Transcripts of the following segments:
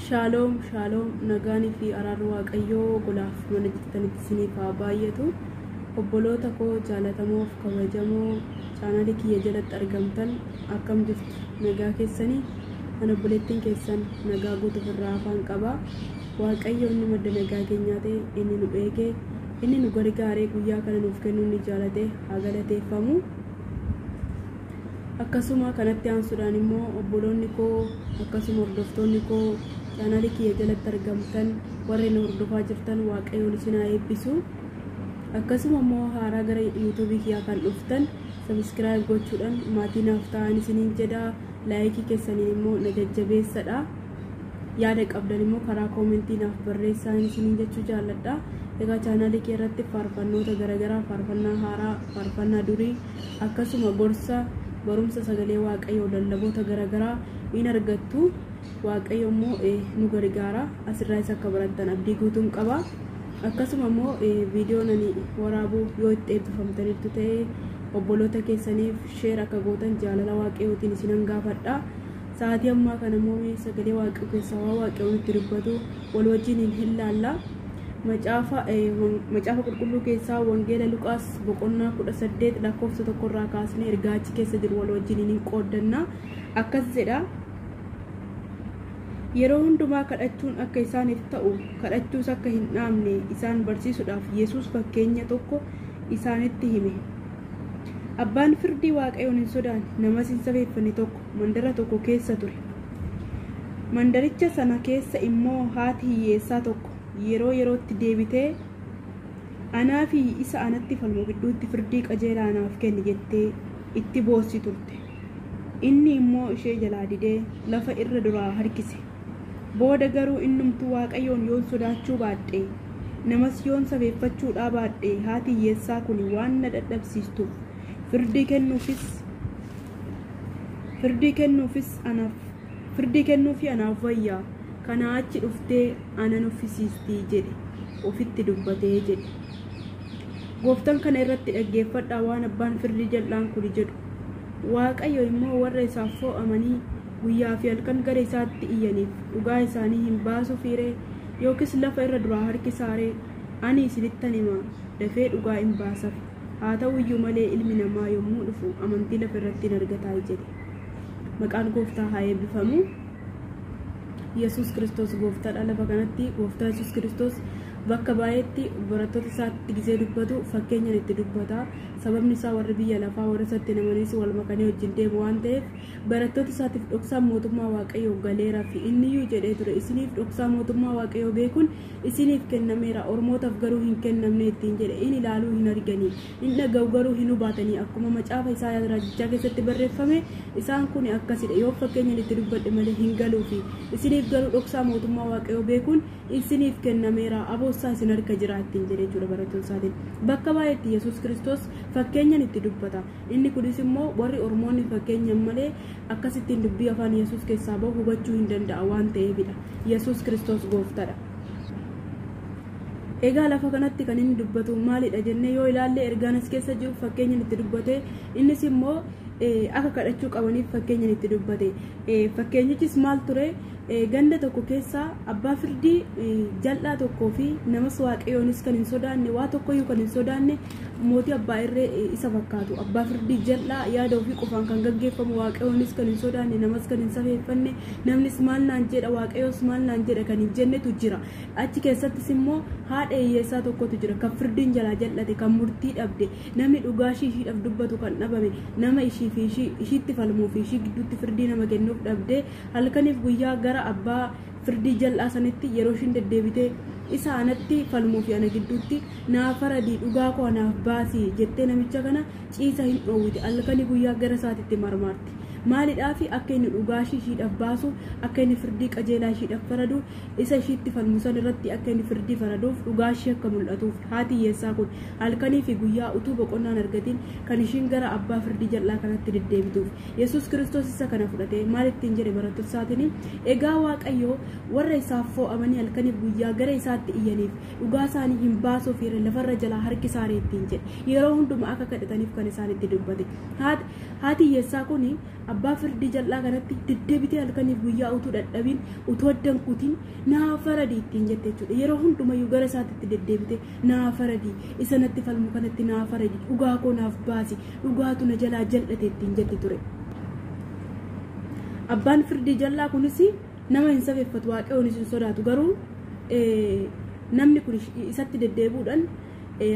Shaaloom shaaloom nagaanii fi araarri Waaqayyoo golaaf mana jirtanitti isiniif haa baay'atu. Obboloota koo jaallatamoof kabajamoo chaanaalii kiyya jalatti argamtan akkam jirtu nagaa keessanii? Ani obboleettiin keessan nagaa guutuuf irraa afaan qaba. Waaqayyo inni madda nagaa keenyaa ta'e, inni nu eege, inni nu gargaaree guyyaa kana nuuf kennuu ni jaalate haa galateeffamu. Akkasuma kanatti aansuudhaan immoo obboloonni koo akkasuma hordoftoonni koo chaanaalii kiyya jalatti argamtan warri nu hordofaa jirtan Waaqayyoon isin haa eebbisu. Akkasuma immoo haaraa gara yuutuubii kiyyaa kan dhuftan sabiskiraayib gochuudhaan maatii naaf ta'an isiniin jedha. Laayikii keessaniin immoo na jajjabeessadha. Yaada qabdan immoo karaa koomentii naaf barreessaa isiniin jechuu jaalladha. Egaa chaanaalii kee irratti faarfannoota garaagaraa, faarfannaa haaraa, faarfannaa durii, akkasuma gorsa barumsa sagalee Waaqayyoo lallaboota garaagaraa in argattu. Waaqayyo immoo nu gargaara. Asirraa isa akka barattan abdii guutuun qaba. Akkasuma immoo viidiyoon ani waraabuu yoo itti eebbifamtaniirtu ta'e obboloota keessaniif sheer akka gootan jaalala Waaqayyootiin isinan gaafadha. Sa'aatii ammaa kana immoo sagalee Waaqayyoo keessaa waan Waaqayyoon itti dubbatu wal wajjin hin laalla. Macaafa qulqulluu keessaa Wangeela Luqaas boqonnaa 18 lakkoofsa 1 irraa kaasnee ergaa achi keessa jiru wal wajjin hin qooddanna. Akkas jedha. Yeroo hundumaa kadhachuun akka isaaniif ta'u, kadhachuus akka hin dhaabne isaan barsiisuudhaaf Yesuus fakkeenya tokko isaanitti hime. Abbaan firdii Waaqayyoon hin sodaanne, namas hin safeeffanne tokko mandara tokko keessa ture. Mandaricha sana keessa immoo haati hiyyeessaa tokko yeroo yerootti deebitee anaa fi isa anatti falmu gidduutti firdii qajeelaa anaaf kenni jettee itti boossi turte. Inni immoo ishee jalaa didee lafa irra duraa harkise. Booda garuu innumtuu Waaqayyoon yoon sodaachuu baadhe, namas yoon safeeffachuudhaa baadhe, haati hiyyeessaa kun waan na dadhabsiistuuf firdii kennuufi anaaf wayyaa, kanaa achi dhuftee ana nuffisiistii jedhe ofitti dubbatee jedhe. Gooftaan kana irratti dhaggeeffadhaa waan abbaan firdii jal'aan kun jedhu. Waaqayyo immoo warra isaaf fo'amanii guyyaa fi halkan gara isaatti iyyaniif dhugaa isaanii hin baasu fiiree yookiis lafa irra duraa harkisaaree? Ani isinittan hima, dafee dhugaa hin baasaf. Haa ta'u iyyuu malee ilmi namaa yommuu dhufu amantii lafa irratti hin argataa jedhe. Maqaan gooftaa haa eebbifamu. Yesuus Kiristoos gooftaadha. Lafa kanatti gooftaa Yesuus Kiristoos bakka baay'eetti barattoota isaatti gisee dubbatu fakkeenyaan itti dubbata. Sababni isaa warri biyya lafaa warra isatti namanis wal makanii wajjin deemu waan ta'eef barattoota isaatiif dhoksaan mootummaa Waaqayyoo galeera fi inni iyyuu jedhee ture, isiniif dhoksaa mootummaa Waaqayyoo beekuun isiniif kennameera, ormootaaf garuu hin kennamne ittiin jedhe. In ilaaluu hin arganii, in dhaga'u garuu hin hubatanii. Akkuma macaafa isaa raajichaa keessatti barreeffame isaan kun akkasidha. Yoo fakkeenyaan itti dubbadhe malee hin galuufi, isiniif garuu dhoksaa mootummaa Waaqayyoo beekuun isiniif kennameera, aboossaa isin harka jira ittiin jedhe jechuudha barattoota isaatiin. Bakka baay'eetti Yesuus Kiristoos fakkeenyaan itti dubbata. Inni kunis immoo warri ormoonni fakkeenyaan malee akkasittiin dubbii afaan Yesuus keessaa bahu hubachuu hin danda'a waan ta'eefidha. Yesuus Kiristoos gooftaadha. Egaa lafa kanatti kan inni dubbatu maalidha jennee yoo ilaalle ergaan as keessa jiru fakkeenyaan itti dubbate. Innis immoo akka kadhachuu qabaniif fakkeenyaan itti dubbate. Fakkeenyichis maal ture? Ganda tokko keessa abbaa firdii jal'aa tokkoo fi namas Waaqayyoonis kan hin sodaanne, waa tokkoyyuu kan hin sodaanne, mootii abbaa irree isa fakkaatu, abbaa firdii jal'aa yaada ofii qofaan kan gaggeeffamu, Waaqayyoonis kan hin sodaanne, namas kan hin safeeffanne, namnis maal naan jedha, Waaqayyoos maal naan jedha kan hin jennetu jira. Achi keessattis immoo haadha hiyyeessaa tokkotu jira, kan firdiin jalaa jal'ate, kan murtii dhabde, namni dhugaa ishii ishiidhaaf dubbatu kan dhabame, nama ishii fi ishiitti falmuu fi ishii gidduutti firdii nama kennuuf dhabde, halkaniif guyyaa gara abbaa firdii jal'aa sanitti yeroo ishiin deddeebitee isa anatti falmuu fi ana gidduutti naa faradii, dhugaa koo anaaf baasii jettee namicha kana ciisa hin dhoowwite. Halkanii guyyaa gara isaatitti marmaarti. Maalidhaaf? Akka inni dhugaa ishii ishiidhaaf baasu, akka inni firdii qajeelaa ishiidhaaf faradu, isa ishiitti falmu san irratti akka inni firdii faraduuf, dhugaa ishii akka mul'atuuf haati hiyyeessaa kun halkanii fi guyyaa utuu boqonnaan argatiin kan ishiin gara abbaa firdii jal'aa kanatti deddeebituuf. Yesuus Kiristoos isa kana fudhatee maal ittiin jedhe barattoota isaatiin? Egaa Waaqayyo warra isaaf fo'amanii halkaniif guyyaa gara isaatti iyyaniif dhugaa isaanii hin baasuuf lafarra jalaa harkisaaree ittiin jedhe. Yeroo hundumaa akka kadhataniif kan isaan itti dubbate. Haati hiyyeessaa kun Abbaa firdii jal'aa kanatti deddeebitee halkaniif guyyaa utuu dadhabiin utuu addan kutiin naa faradii ittiin jette jechuudha. Yeroo hundumayyuu gara isaatti deddeebitee naa faradii, isa natti falmu kanatti naa faradii, dhugaa koo naaf baasi, dhugaatu na jalaa jal'ate ittiin jette ture. Abbaan firdii jal'aa kunis nama hin safeeffatu, waaqayyoonis hin sodaatu. Garuu namni kun isatti deddeebi'uudhaan,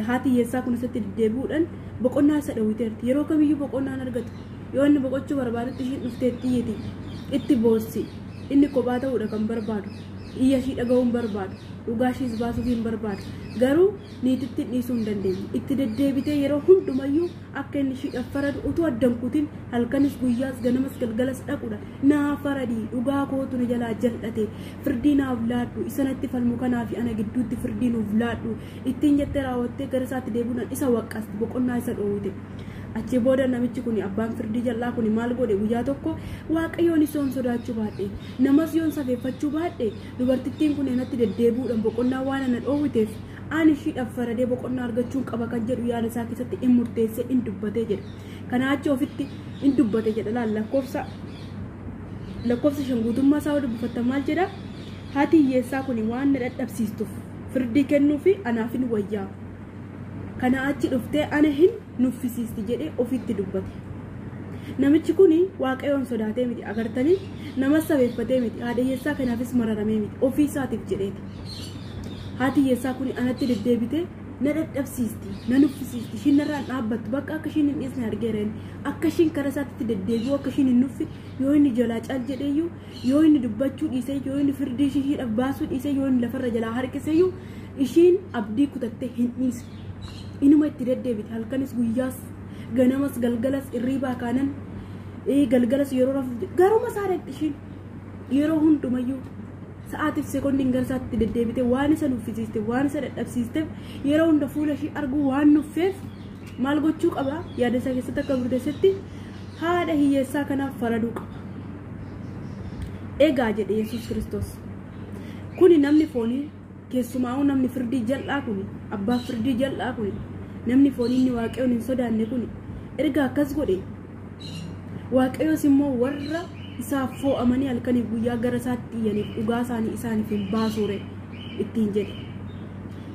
haati hiyyeessaa kun isatti deddeebi'uudhaan boqonnaa isa dhowwiteerti. Yeroo kamiyyuu boqonnaan argatu. Yoo inni boqochuu barbaadutti ishiin dhuftee itti iyyiti, itti boossi. Inni kophaa ta'uudha kan barbaadu, iyya ishii dhaga'uu hin barbaadu, dhugaa ishiis baasuuf hin barbaadu. Garuu niititti dhiisuu hin dandeenye. Itti deddeebitee yeroo hundumayyuu akka inni ishiidhaaf faradu utuu addan kutin halkanis guyyaas ganamas galgalas dhaquudha. Naa faradii, dhugaa kootu na jalaa jal'ate, firdii naaf laadhu, isa natti falmu kanaa fi ana gidduutti firdii nuuf laadhu ittiin jettee raawwattee gara isaatti deebi'uudhaan isa waqqaasti, boqonnaa isa dhoowwite. Achi booda namichi kun abbaan firdii jal'aa kun maal godhe? Guyyaa tokko waaqayyoon yoon sodaachuu baadhe, namas yoon safeeffachuu baadhe, dubartittiin kun natti deddeebi'uudhaan boqonnaa waan ana dhoowwiteef ani ishiidhaaf faradee boqonnaa argachuun qaba kan jedhu yaada isaa keessatti in murteessee in dubbatee jedha. Kanaa achi ofitti in dubbate jedha. Laal lakkoofsa 5 guutummaa isaa dubbifattan maal jedha? Haati hiyyeessaa kun waan na dadhabsiistuuf firdii kennuu fi anaaf hin wayyaa. Kana achi dhuftee ana hin nuffisiisti jedhee ofitti dubbate. Namichi kun waaqayyoon sodaatee miti, agartanii, nama safeeffatee miti, haadha hiyyeessaa kanaafis mararamee miti, ofii isaatiif jedheeti. Haati hiyyeessaa kun anatti deddeebitee na dadhabsiisti, na nuffisiisti, ishiin narraan dhaabbattu, bakka akka ishiin hin dhiisne argeereen, akka ishiin karaa isaatti deddeebi'u, akka ishiin hin nuffi, yoo inni jalaa cal jedheeyyuu, yoo inni dubbachuu dhiisee, yoo inni firdii ishiidhaaf baasuu dhiisee, yoo inni lafarra jalaa harkiseeyyuu, ishiin abdii kutattee hin dhiisne. Inuma itti deddeebite, halkanis guyyaas ganamas galgalas irriibaa kaanan galgalas yeroo rafuuf garuma isaa dhaqxi ishiin yeroo hundumayyuu sa'aatiif sekoondiin gara isaatti deddeebite waan isa nuffisiiste, waan isa dadhabsiisteef yeroo hunda fuula ishii arguu waan nuffeef maal gochuu qaba? Yaada isaa keessatti akka murteessetti haadha hiyyeessaa kanaaf faraduu qaba. Egaa jedhe Yesuus Kiristoos, kuni namni foonii keessumaa'uu namni firdii jal'aa kuni, abbaa firdii jal'aa kuni, namni foonii inni waaqayyoon hin sodaanne kuni erga akkas godhe, waaqayyoos immoo warra isaaf foo'amanii halkaniif guyyaa gara isaatti iyyaniif dhugaa isaanii isaaniif hin baasuure ittiin jedhe.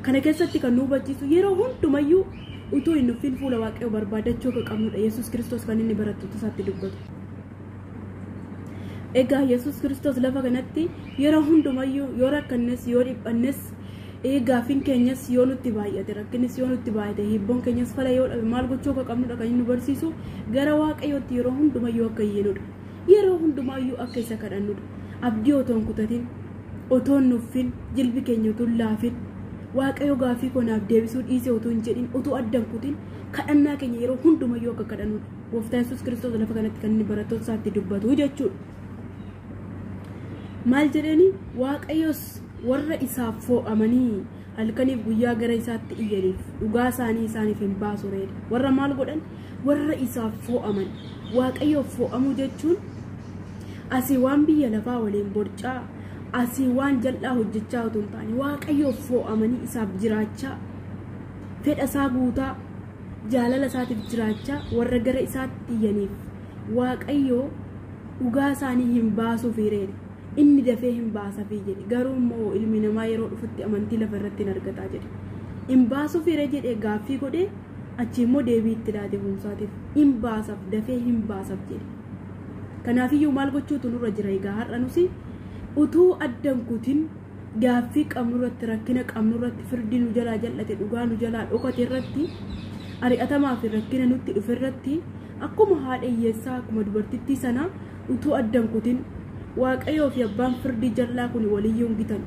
Kana keessatti kan nu hubachiisu yeroo hundumayyuu utuu hin nuffin fuula waaqayyoo barbaadachuu akka qabnudha Yesuus Kiristoos kan inni barattoota isaatti dubbatu. Egaa Yesuus Kiristoos lafa kanatti yeroo hundumayyuu yoo rakkannes yoo dhiphannes, gaaffiin keenyas yoo nutti baay'ate, rakkinis yoo nutti baay'ate, hibboon keenyas fala yoo dhabe maal gochuu akka qabnudha kan inni nu barsiisu, gara waaqayyootti yeroo hundumayyuu akka iyyinudha. Yeroo hundumayyuu akka isa kadhannudha. Abdii otoo hin kutatin, otoo hin nuffin, jilbi keenya otoo hin laafin, waaqayyo gaaffii koo naaf deebisuu dhiisee otoo hin jedhin, otoo adda hin kutin kadhannaa keenya yeroo hundumayyuu akka kadhannudha. Gooftaa Yesuus Kiristoos lafa kanatti kan inni barattoota isaatti dubbatu jechuudha. Maal jedheeni? Waaqayyos warra isaaf foo'amanii halkaniif guyyaa gara isaatti iyyaniif dhugaa isaanii isaaniif hin baasu reedha. Warra maal godhan? Warra isaaf foo'aman. Waaqayyoof foo'amuu jechuun asii waan biyya lafaa waliin borcaa, asii waan jal'aa hojjechaa otoo hin taane waaqayyoof foo'amanii isaaf jiraachaa, fedha isaa guutaa, jaalala isaatiif jiraachaa warra gara isaatti iyyaniif waaqayyoo dhugaa isaanii hin baasuuf reedha. Inni dafee hin baasafii jedhe. Garuu immoo ilmi namaa yeroo dhufutti amantii lafa irratti hin argataa jedhe. Hin baasuuf hiree jedhe gaaffii godhee achi immoo deebii itti laate humsaatiif. Hin baasaf, dafee hin baasaf jedhe. Kanaafiyyuu maal gochuutu nurra jira? Egaa har'a nusi utuu addan kutin gaaffii qabnu irratti, rakkina qabnu irratti, firdii nu jalaa jal'ate, dhugaa nu jalaa dhokate irratti, ari'atamaa fi rakkina nutti dhufe irratti akkuma haadha hiyyeessaa, akkuma dubartittii sanaa utuu addan kutin waaqayyoo fi abbaan firdii jal'aa kun waliyyuu hin gitan.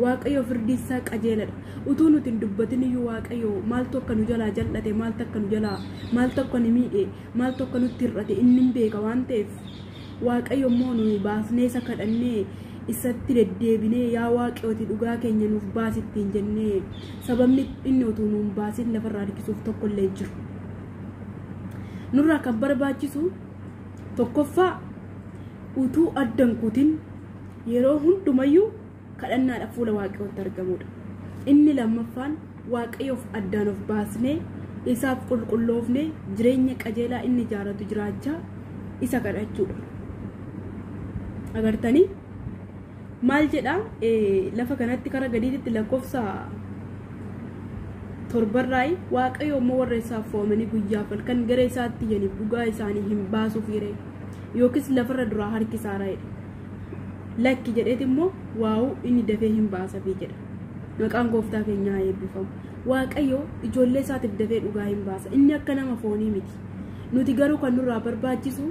Waaqayyoo firdii isaa qajeeladha. Utuu nuti hin dubbatin iyyuu waaqayyoo maaltu akka nu jalaa jal'ate, maaltu akka nu jalaa, maaltu akka nu miidhe, maaltu akka nutti hir'ate inni hin beeka waan ta'eef waaqayyo immoo nuyi baasnee isa kadhannee isatti deddeebinee yaa waaqayyooti dhugaa keenya nuuf baasi ittiin jennee sababni inni utuu nuun baasin lafarraa harkisuuf tokkollee jiru. Nurraa kan barbaachisu tokkoffaa utuu addan kutin yeroo hundumayyuu kadhannaadhaaf fuula waaqayyootti argamudha. Inni lammaffaan waaqayyoof addaan of baasnee isaaf qulqulloofnee jireenya qajeelaa inni jaalatu jiraachaa isa kadhachuudha. Agartanii maal jedha lafa kanatti kara gadiitti lakkoofsa 7 Waaqayyo immoo warra isaaf fo'amanii guyyaaf halkan gara isaatti iyyaniif dhugaa isaanii hin baasuuf hiree yookiis lafarra duraa harkisaara jedhe. Lakki jedheet immoo waa'u inni dafee hin baasafii jedha. Maqaan gooftaa keenyaa haa eebbifamu. Waaqayyo ijoollee isaatiif dafee dhugaa hin baasa. Inni akka nama foonii miti. Nuti garuu kan nurraa barbaachisu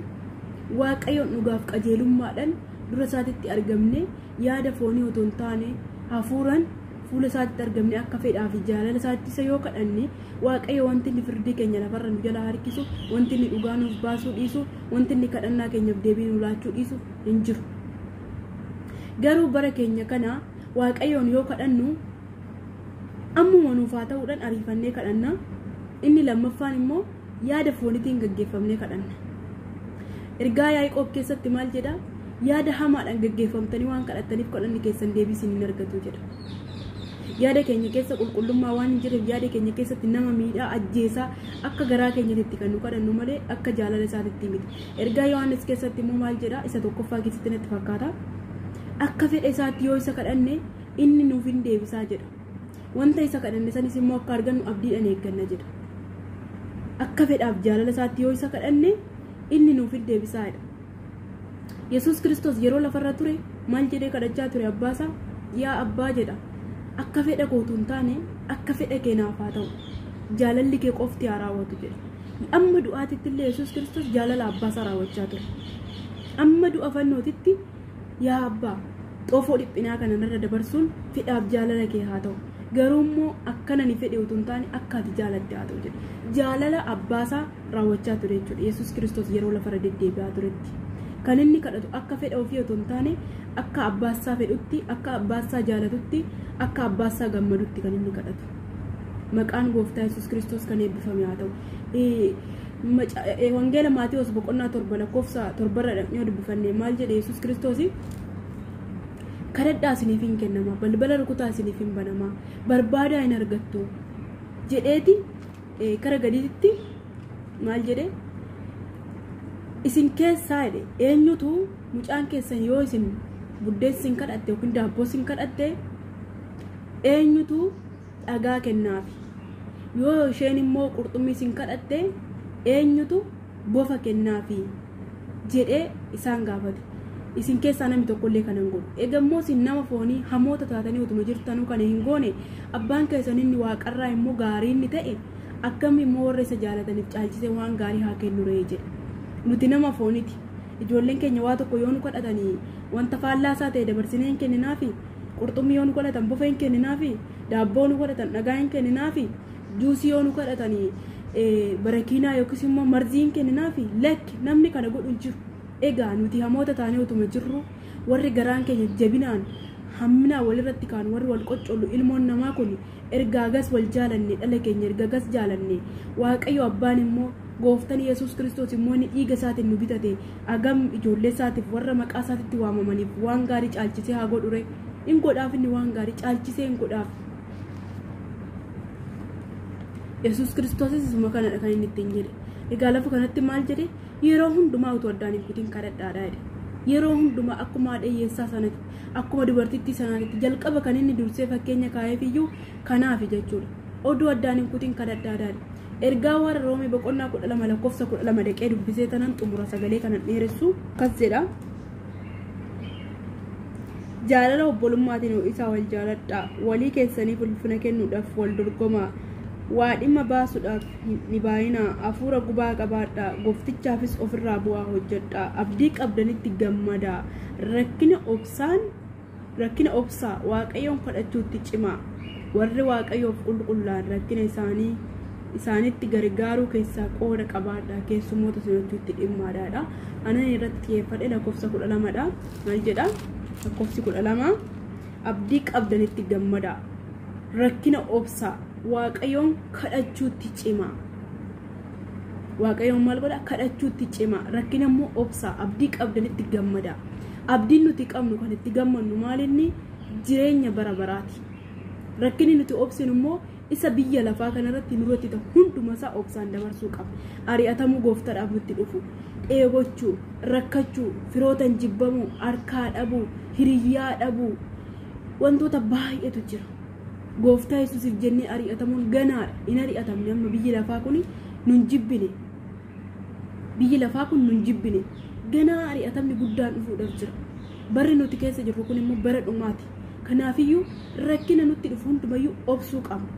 Waaqayyoon dhugaaf qajeelummaadhaan dura isaatitti argamne yaada foonii otoo hin taane hafuuraan fuula isaatti argamne akka fedhaa fi jaalala isaatti isa yoo kadhanne Waaqayyo wanti inni firdii keenya lafarra nu jalaa harkisu, wanti inni dhugaa nuuf baasuu dhiisu, wanti inni kadhannaa keenyaaf deebii nu laachuu dhiisu hin jiru. Garuu bara keenya kana Waaqayyoon yoo kadhannu ammuma nuuf haa ta'uudhaan ariifannee kadhanna. Inni lammaffaan immoo yaada fooniitiin gaggeeffamnee kadhanna. Ergaa Yaaqoob keessatti maal jedha? Yaada hamaadhaan gaggeeffamtanii waan kadhattaniif kadhanni keessan deebii isin hin argatu jedha. Yaada keenya keessa qulqullummaa waan hin jirreef yaada keenya keessatti nama miidhaa ajjeesaa akka garaa keenyatti kan nu kadhannu malee akka jaalala isaatitti miti. Ergaa Yohaannis keessatti immoo maal jedha? Isa tokkoffaa keessatti natti fakkaata. Akka fedha isaatti yoo isa kadhanne inni nuuf hin deebisaa jedha. Wanta isa kadhanne sanis immoo akka argannu abdiidhaan eegganna jedha. Akka fedhaaf jaalala isaatti yoo isa kadhanne inni nuuf hin deebisaa jedha. Yesuus Kiristoos yeroo lafarra ture maal jedhee kadhachaa ture abbaasaa? Yaa abbaa jedha. Akka fedha kootu hin taane akka fedha kee naaf haa ta'u. Jaalalli kee qofti haa raawwatu jedha. Amma du'aatitti illee Yesuus Kiristoos jaalala abbaasaa raawwachaa ture. Amma du'a fannootitti yaa abbaa xoofoo dhiphinaa kana narra dabarsuun fedhaaf jaalala kee haa ta'u. Garuu immoo akkana ni fedhe utuu hin taane akka ati jaalatte haa ta'u jedha. Jaalala abbaasaa raawwachaa ture jechuudha. Yesuus Kiristoos yeroo lafarra deddeebi'aa turetti. Kan inni kadhatu akka fedha ofii otoo hin taane akka abbaasaa fedhutti, akka abbaasaa jaalatutti, akka abbaasaa gammadutti kan inni kadhatu. Maqaan gooftaa Yesuus Kiristoos kan eebbifame haa ta'u. Wangeela Maatiyoos boqonnaa 7 lakkoofsa 7 dhaqnee dubbifanne maal jedhe Yesuus Kiristoos? Kadhadhaa isiniif hin kennama, balbala rukutaa isiniif hin banama, barbaadaa hin argattu jedheeti kara gadiitti maal jedhe? Isin keessaa jedhe eenyutu mucaan keessan yoo isin buddeen isin kadhatte yookiin daabboo isin kadhatte eenyutu dhagaa kennaafi? Yoo isheen immoo qurxummii isin kadhatte eenyutu bofa kennaafi jedhee isaan gaafate. Isin keessaa namni tokkollee kana hin godhu. Egaa immoo isin nama foonii hamoota taatanii utuma jirtanuu kana hin goone abbaan keessan inni waaqarraa immoo gaarii inni ta'e akkam immoo warra isa jaalataniif caalchisee waan gaarii haa kennu ree jedhe. Nuti nama fooniti. Ijoolleen keenya waa tokko yoo nu kadhatanii wanta faallaa isaa ta'e dabarsinee hin kenninaafi, qurxummii yoo nu kadhatan bofa hin kenninaafi, daabboo nu kadhatan dhagaa hin kenninaafi, juusii yoo nu kadhatanii barakiinaa yookiis immoo marzii hin kenninaafi. Lakki namni kana godhu hin jiru. Egaa nuti hamoota taanee utuma jirru warri garaan keenya jabinaan hamminaa walirratti kaan warri wal qoccollu ilmoon namaa kun ergaa gas wal jaalanne dhala keenya erga gas jaalanne Waaqayyo abbaan immoo gooftaan Yesuus Kiristoos immoo inni dhiiga isaatiin nu bitate agam ijoollee isaatiif warra maqaa isaatitti waamamaniif waan gaarii caalchisee haa godhu ree. In godhaaf inni waan gaarii caalchisee hin godhaaf. Yesuus Kiristoosis isuma kanadha kan inni ittiin jedhe. Egaa lafa kanatti maal jedhe? Yeroo hundumaa utuu addaan hin kutin kadhadhaadha jedhe. Yeroo hundumaa akkuma haadha hiyyeessaa sanatti, akkuma dubartittii sanaatti jalqaba kan inni dursee fakkeenya kaa'eef iyyuu kanaafi jechuudha. Oduu addaan hin kutin kadhadhaadha jedhe. Ergaa warra Roomee boqonnaa 12 lakkoofsa 12 dhaqee dubbisee tanan xumura sagalee kanan dheeressu akkas jedha. Jaalala obbolummaatiin ho'isaa wal jaaladhaa. Walii keessaniif ulfina kennuudhaaf wal dorgomaa. Waa dhimma baasuudhaaf hin dhibaayinaa. Hafuura gubaa qabaadhaa. Gooftichaafis ofirraa bu'aa hojjedhaa. Abdii qabdanitti gammadaa. Rakkina obsaa Waaqayyoon kadhachuutti cimaa. Warri Waaqayyoof qulqullaa'an rakkina isaanitti gargaaruu keessaa qooda qabaadhaa. Keessummoota simachuutti dhimmaadhaadha. Anan irratti xiyyeeffadhe lakkoofsa 12 dha. Maal jedha? Lakkoofsi 12 abdii qabdanitti gammadaa. Rakkina obsaa Waaqayyoon kadhachuutti cimaa. Waaqayyoon maal godha? Kadhachuutti cimaa. Rakkina immoo obsaa abdii qabdanitti gammadaa. Abdiin nuti qabnu kan itti gammannu maalinni jireenya bara baraati. Rakkinni nuti obsinu immoo Isa biyya lafaa kanarratti nurratti ta'u hunduma isaa obsaan dabarsuu qabna. Ari'atamuu gooftaadhaaf nutti dhufu, dheebochuu, rakkachuu, firootan jibbamuu, harkaa dhabuu, hiriyyaa dhabuu, wantoota baay'eetu jira. Gooftaa Yesuusiif jennee ari'atamuun ganaadha. Hin ari'atamne amma biyyi lafaa kun nun jibbine. Biyyi lafaa kun nun jibbine. Ganaa ari'atamni guddaan dhufuudhaaf jira. Barri nuti keessa jirru kun immoo bara dhumaati. Kanaafiyyuu rakkina nutti dhufu hundumayyuu obsuu qabna.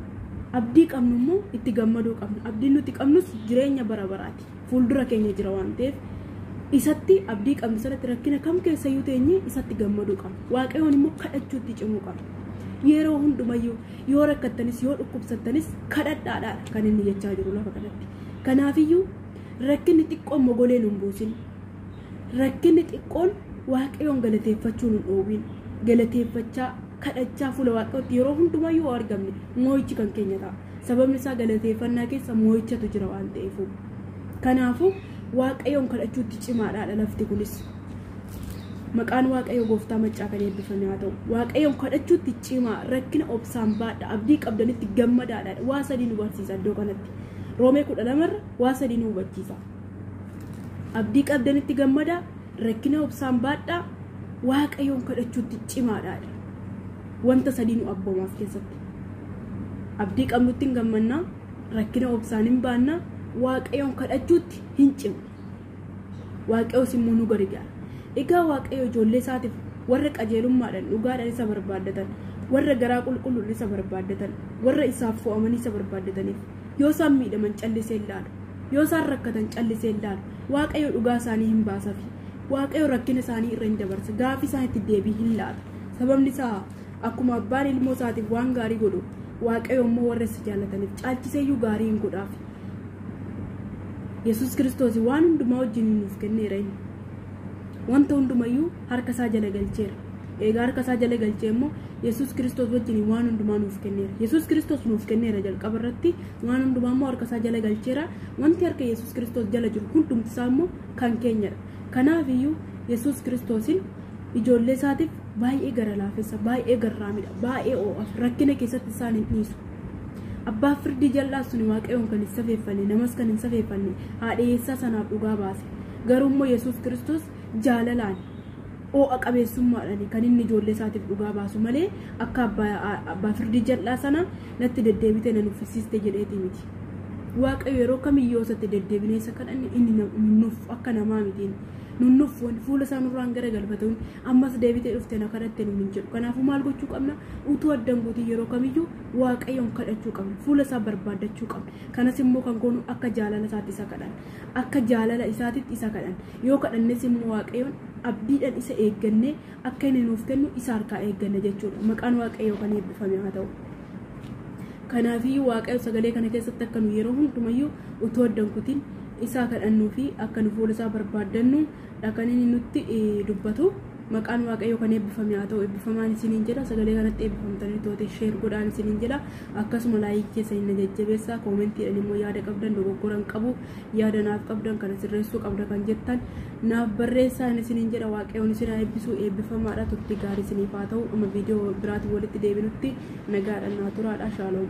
Abdii qabnu immoo itti gammaduu qabna. Abdiin nuti qabnus jireenya bara baraati. Fuuldura keenya jira waan ta'eef isatti abdii qabnu sanatti rakkina kam keessayyuu teenyee isatti gammaduu qabna. Waaqayyoon immoo kadhachuutti cimuu qabna. Yeroo hundumayyuu yoo rakkattanis yoo dhukkubsattanis kadhadhaadha kan inni jechaa jiru lafa kanatti. Kanaafiyyuu rakkinni xiqqoon mogolee nun buusin. Rakkinni xiqqoon waaqayyoon galateeffachuu nun dhoowwin. Galateeffachaa kadhachaa fuula waaqayyootti yeroo hundumayyuu yoo argamne moo'ichi kan keenya ta'a. Sababni isaa galateeffannaa keessa moo'ichatu jira waan ta'eef. Kanaafuu waaqayyoon kadhachuutti cimaadha lafti kunis. Maqaan waaqayyoo gooftaa maccaa kan eebbifame haa ta'u. Waaqayyoon kadhachuutti cimaa, rakkina obsaan baadha, abdii qabdanitti gammadaadha. Waa sadii nu barsiisa iddoo kanatti. Roomee 12 irra waa sadii nu hubachiisa. Abdii qabdanitti gammadaa, rakkina obsaan baadhaa, waaqayyoon kadhachuutti cimaadha. Wanta sadii nu abboomaaf keessatti. Abdii qabnutti hin gammannaa, rakkina obsaan hin baannaa, waaqayyoon kadhachuutti hin cimna. Waaqayyoos immoo nu gargaara. Egaa waaqayyo ijoollee isaatiif warra qajeelummaadhaan dhugaadhaan isa barbaaddatan, warra garaa qulqulluun isa barbaaddatan, warra isaaf fo'amanii isa barbaaddataniif yoo isaan miidhaman callisee ilaalu, yoo isaan rakkatan callisee ilaalu, waaqayyo dhugaa isaanii hin baasafi. Waaqayyo rakkina isaanii irra hin dabarsa, gaaffii isaaniitti deebii hin laata. Sababni isaa akkuma abbaan ilmoo isaatiif waan gaarii godhu, waaqayyo immoo warra isa jaallataniif caalchiseeyyuu gaarii hin godhaaf. Yesuus Kiristoos waan hundumaa wajjin nuuf kenneera inni. Wanta hundumayyuu harka isaa jala galcheera. Egaa harka isaa jala galchee immoo Yesuus Kiristoos wajjin waan hundumaa nuuf kenneera. Yesuus Kiristoos nuuf kenneera jalqaba irratti waan hundumaa immoo harka isaa jala galcheera. Wanti harka Yesuus Kiristoos jala jiru hundumti isaa immoo kan keenyadha. Kanaafiyyuu Yesuus Kiristoosin ijoollee isaatiif baay'ee gara laafessa, baay'ee garraamidha, baay'ee oo'aaf, rakkina keessatti isaan hin dhiisu. Abbaa firdii jal'aa suni waaqayyoon kan hin safeeffanne, namas kan hin safeeffanne, haadha hiyyeessaa sanaaf dhugaa baase. Garuu immoo Yesuus Kiristoos jaalalaan oo'a qabeessummaadhaan kan inni ijoollee isaatiif dhugaa baasu malee akka abbaa firdii jal'aa sana natti deddeebitee na nuffisiiste jedheeti miti. Waaqayyo yeroo kamiyyuu isatti deddeebinee isa kadhanne inni nuuf akka namaa mitiin. Nunnuuf fuula isaa nurraan gara galfatuun ammas deebitee dhufte na kadhatte nuun hin jedhu. Kanaafuu maal gochuu qabna? Utuu addan guutuu yeroo kamiyyuu waaqayyoon kadhachuu qabna. Fuula isaa barbaaddachuu qabna. Kanas immoo kan goonu akka jaalala isaatti isa kadhanna. Akka jaalala isaatitti isa kadhanna. Yoo kadhannes immoo waaqayyoon abdiidhaan isa eeggannee akka inni nuuf kennu isa harkaa eegganna jechuudha. Maqaan waaqayyoo kan eebbifame haa ta'u. Kanaafiyyuu waaqayyo sagalee kana keessatti akka nu yeroo hundumayyuu utuu addan kutiin isaa kadhannuu fi akka nu fuula isaa barbaaddannu kan inni nutti dubbatu. Maqaan waaqayyoo kan eebbifame haa ta'u. Eebbifamaan isiniin jedha. Sagalee kanatti eebbifamtanii toote sheer godhaan isiniin jedha. Akkasuma laayikii keessa hin jajjabeessaa. Koomentiidhaan immoo yaada qabdan, dogoggoran qabu, yaada naaf qabdan kana sirreessuu qabda kan jettan naaf barreessaan isiniin jedha. Waaqayyoon isin haa eebbisu. Eebbifamaadha. Turtii gaarii isiniif haa ta'u. Amma viidiyoo biraatiin walitti deebinutti nagaadhaan naa turaadha. Shaaloom.